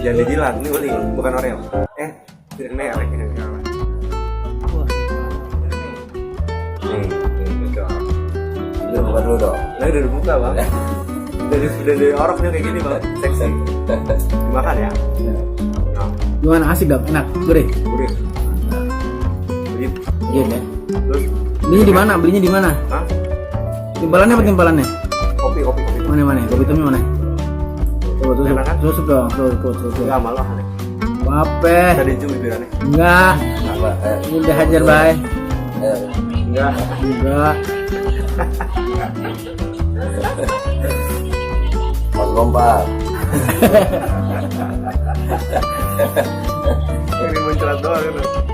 Yang dijilat ini uling, bukan Oreo. Tidak merek ini. Ini buka dulu dong. Nah, udah dibuka bang. Dari oroknya kayak gini bang. Seksi. Dimakan ya. Gimana, asik dong, enak, gurih. Gurih. Iya ya. Terus Belinya di mana? Belinya di mana? hah? Timpalannya apa timpalannya? Kopi. Mana? Kopi hitamnya mana? Coba Enak kan? tusuk dong, tusuk. Enggak malah aneh. Apa? Tadi cumi bibirannya. Enggak. Ini udah hajar, bay. Enggak. Enggak. Mas Gombal. Ini muncrat doang kan.